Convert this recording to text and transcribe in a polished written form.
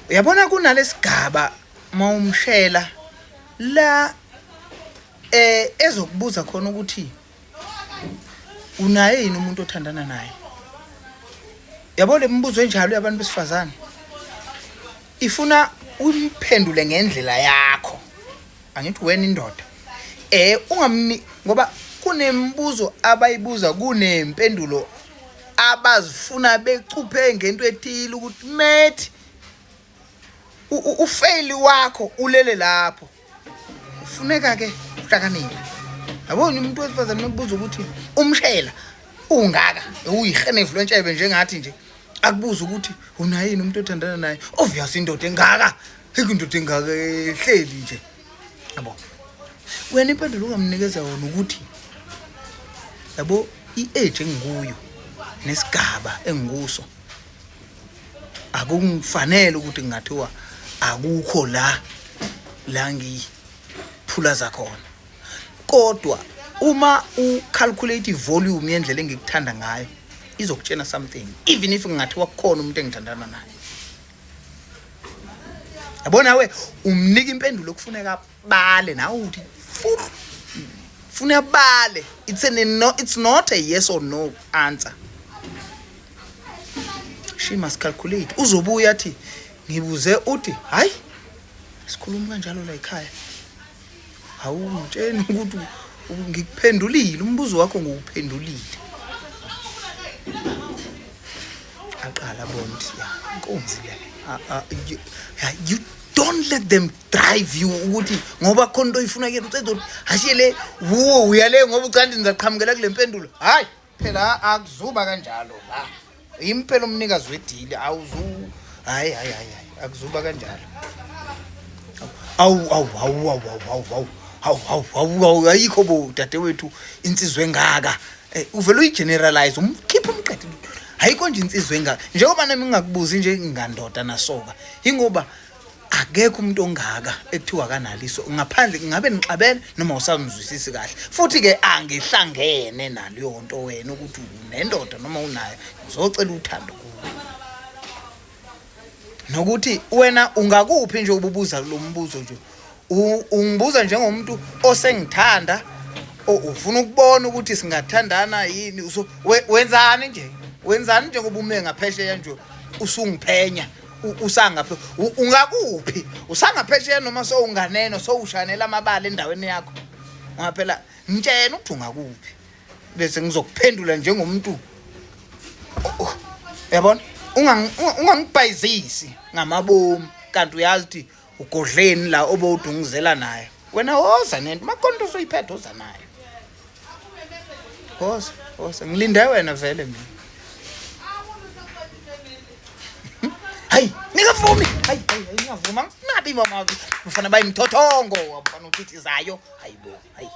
Uyabona kunalesigaba mawumshela la ezokubuza khona ukuthi unaye yini umuntu othandana naye. Yabo le mibuzo enjalo yabantu besifazane ifuna umphendule ngendlela yakho. Angithi wena indoda ungamni ngoba kunemibuzo abayibuza kunempendulo abazifuna becuphe ngento ethile ukuthi methi ufeyili wakho ulele lapho ufuneka ke uhlakaniphe. Yabona umuntu wesifazane mekubuza ukuthi umshela ungaka uyihenevu lwentshebe njengathi nje akubuza ukuthi unayini umuntu othandana naye, obvious indoda engaka, indoda engaka ehleli nje yabo. Wena impendulo ungamnikeza yona ukuthi yabo i-age engikuyo nesigaba engikuso akungifanele ukuthi kungathiwa akukho la ngiphulaza khona, kodwa uma ucalculate ivolume yendlela engikuthanda ngayo izokutshena something, even if kungathiwa kukhona umuntu engithandana naye. Yabona we umnika impendulo okufuneka bale nawe uthi funa bale. It's an no, it's not a yes or no answer. She must calculate. Uzobuya athi ngibuze uthi hayi sikhuluma kanjalo la ekhaya, awungitsheni ukuthi ngikuphendulile umbuzo wakho, ngiwuphendulile. Aqala bona ukuthi ya inkunzi le. You don't let them drive you ukuthi ngoba khona into oyifuna kuyena usezothi ashiye le wuwo uyale ngoba ucanti nizaqhamukela kule mpendulo. Hayi phela akuzuba kanjalo la, impela umnikazi wedili awuzu, hayi hayi hayi akuzuba kanjalo. Awu awu awu awu awu awu awu awu awu awu ayikho bo dadewethu insizwe engaka. Uvele uyigeneralize umkhipha umqede. Ayikho nje insizwe engaka njengoba nami ngingakubuzi nje ngandoda nasoka, ingoba akekho umuntu ongaka ekuthiwa kanaliso ngaphandle ngabe nixabene noma usamzwisisi kahle. Futhi ke angihlangene naleyo nto wena ukuthi unendoda noma unayo, ngizocela uthando kuwe nokuthi wena ungakuphi nje ububuza lo mbuzo nje ungibuza njengomuntu osengithanda ufuna ukubona ukuthi singathandana yini. So wenzani nje, wenzani njengoba ume ngaphesheya nje usungiphenya usangaphe ungakuphi usangaphesheya noma sowunganeno sowushanela amabala endaweni yakho. Ngoba phela ngitshena ukuthi ungakuphi bese ngizokuphendula njengomuntu yabona. Ungangibhayizisi ngamabomu kanti uyazi ukuthi ugodleni la obowudunguzela naye wena. Woza nento makhona into osoyiphethe, woza nayo, woza woza, ngilinde wena vele mina. Hayi ningavumi, hayi hayi ningavumi, angifuni mama mfana bayimthothongo abafana uthithizayo. Hayibo hayi.